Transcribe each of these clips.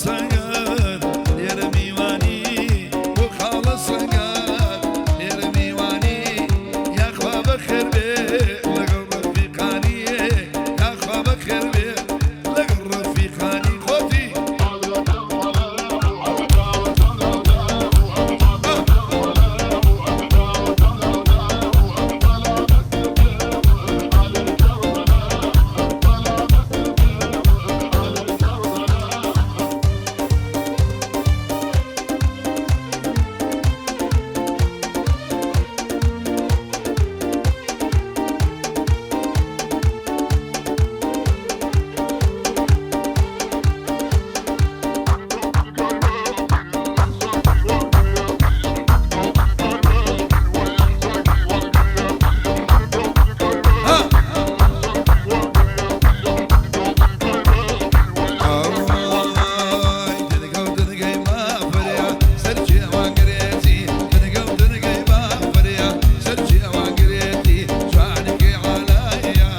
سەنگەر لێرە میوانی بۆ خاڵە سەنگەر لێرە میوانی یاخوا بەخێر بێ لەگەڵ ڕەفیقانی یاخوا بەخێر بێ لەگەڵ ڕەفیقانی خۆتی. ئای دنگە و دنگەی مافریا سەرچی ئەوان گرێتی دنگە و دنگەی مافریا سەرچی ئەوان گرێتی جوانێکی عالایە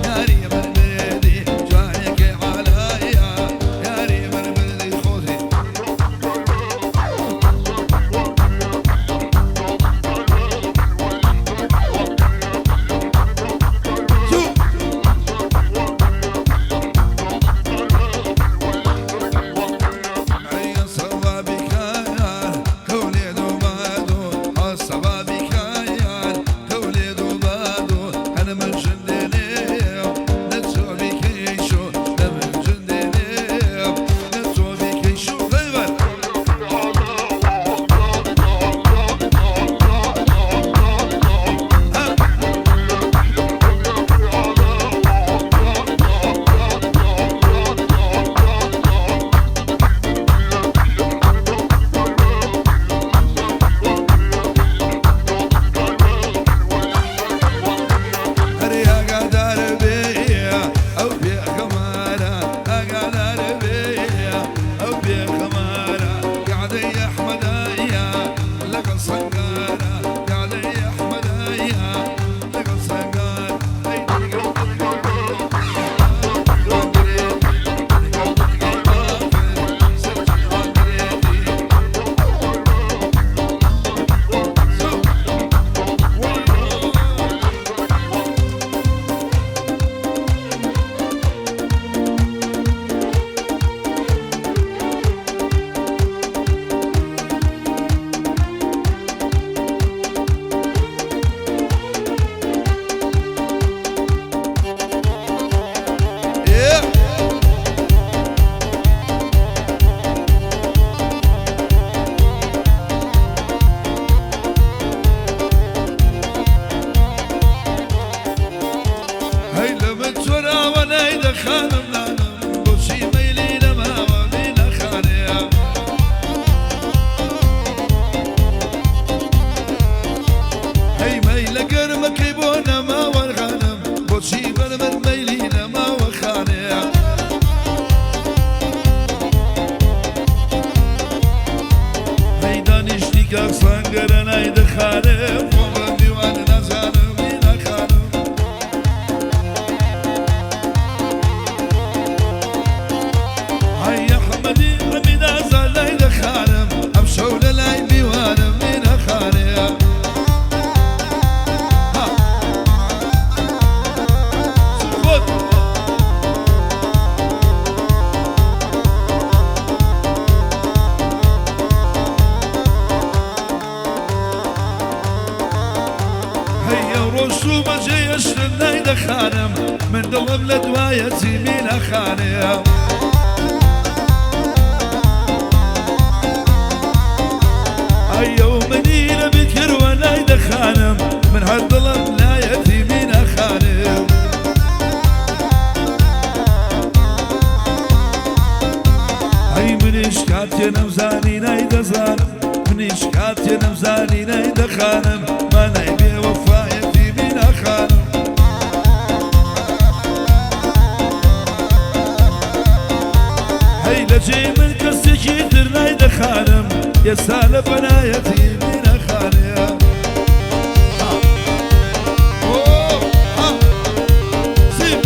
یاری من بردی جوانێکی عالایە یاری من بردی خۆزی. زوو. أي صوابك قولي دوبادو الصوابك قولي دوبادو أنا من جندي نتسو بك يشو أنا من جندي نتسو بك يشو غيبر. هەرێ ئاگادار بێ ئەو بێخەمارە ئاگادار بێ ئەو بێخەمارە قعدەی ئەحمەدایە لەگەڵ سەنگارە قعدەی ئەحمەدایە لەگەڵ سەنگار ئەی دنگە و دنگەی بافر سەرچی هاگرێتی. ئێ هەی لە من چۆراوە نایدەخانم نانم بۆچی مەیلی نەماوە مینەخانەیە هەی مەیلە گەرمەکەی بۆ نەماوەرغانم بۆچی بەر من مەیلی نەماوە خانەیە هەی دانیشتی کاک سەنگەرە نایدەخانم خۆم بە میوانە نازانم مینەخانم هەی ئەحمەدی ئەمین ئازاد نایدەخانم ئەمشەو لە لای میوانم مینەخانەیە. ها خۆت. هەیە ڕۆژ و بەجێیەشتن نایدەخانم من دڵم لە دوایەتی مینەخانەیە ئەیە و منی لە بیکردوە نایدەخانم من هەر دڵم لایەتی مینەخانەیە ئەی منیش کاتێ نەمزانی نایدەزانم منیش کاتێ نەمزانی نایدەخانم مانای بێوەفایەتی مینەخانم هەی لە جێی من کەسێکی تر نایدەخانم ئێستا لە پەنایەتی مینەخانەیە. ئۆ ها سیب.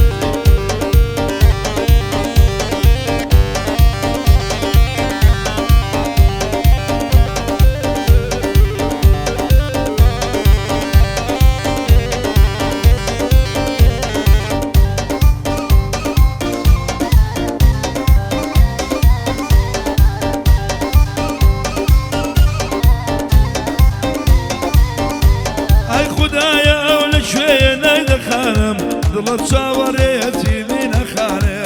دڵە چاوەڕێیەتی مینەخانێ.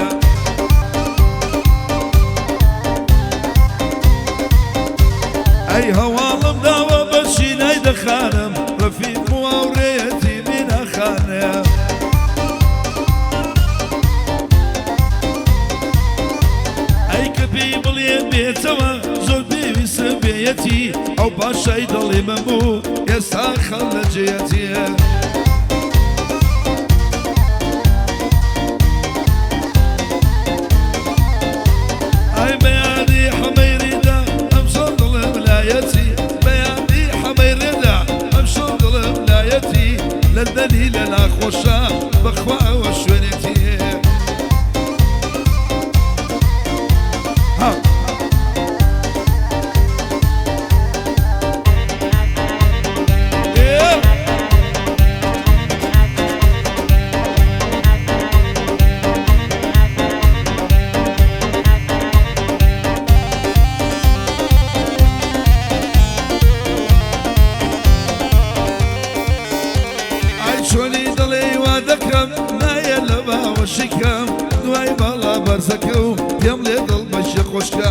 ئەی هەواڵم داوە بە شینای دەخانم ڕەفیق و هاوڕێیەتی مینەخانێ. ئەی کە پێی بڵێ بێتەوە زۆر پێویستم پێیەتی ئەو پاشای دڵی من بوو ئێستا خەڵ لە جێیەتی. ئای بەیانی حەمەی ڕێدا ئەمشەو دڵم لایەتی بەیانی حەمەی ڕێدا ئەمشەو دڵم لایەتی لەندەنی لە ناخۆشە بەخوا ئەوە شوێنێتی. ها. ئێ. ئای چۆنی دڵێ وا دەکەم نایە لە باوەشی کەم دوای باڵا بەرزەکە و پێم لێ دڵ بەشێ خۆشکە.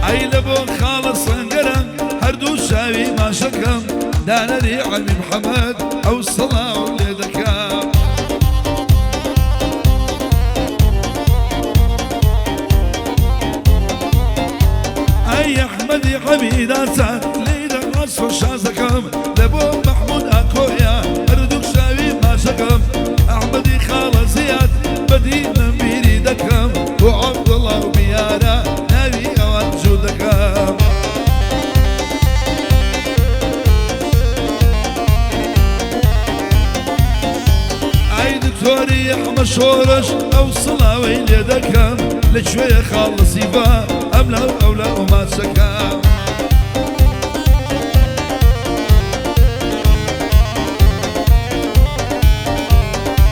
ئەی لە بۆ خاڵە سەنگەرە هەردوو چاوی ماشەکەم دانەری عەلی محەمەد ئەو سڵاو لێ دەکەم. ئەی ئەحمەدی حەمیداسان لێی دەڕاست و شازەکەم لە بۆ مەحموود ئاکۆیە هەردوو چاوی ماشەکەم ئەحمەدی خاڵە زیاد بەدینم بیری دەکەم بۆ عەبدوڵا و بیارە ناوی ئەوان جوو دەکەم. ئای دکتۆری ئەحمە شۆرش ئەو سڵاوەی لێ دەکەم لە کوێیە خاڵە سیڤا ئەم لاو ئەو لاو ماچەکەم.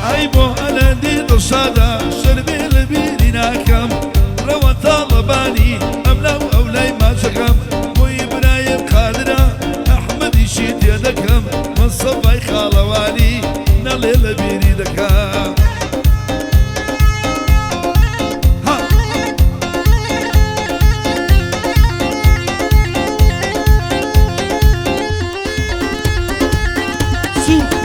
ئای بۆ ئەلەندی دڵشادە شەرمێ لە بیری ناکەم ڕەوە تاڵەبانی ئەم لاو ئەو لای ماچەکەم بۆ ئیبراهیم قادرە ئەحمەدیشی تێدەکەم مستەفای خاڵەوانی نەڵێ لە بیری دەکەم. ها. سوو.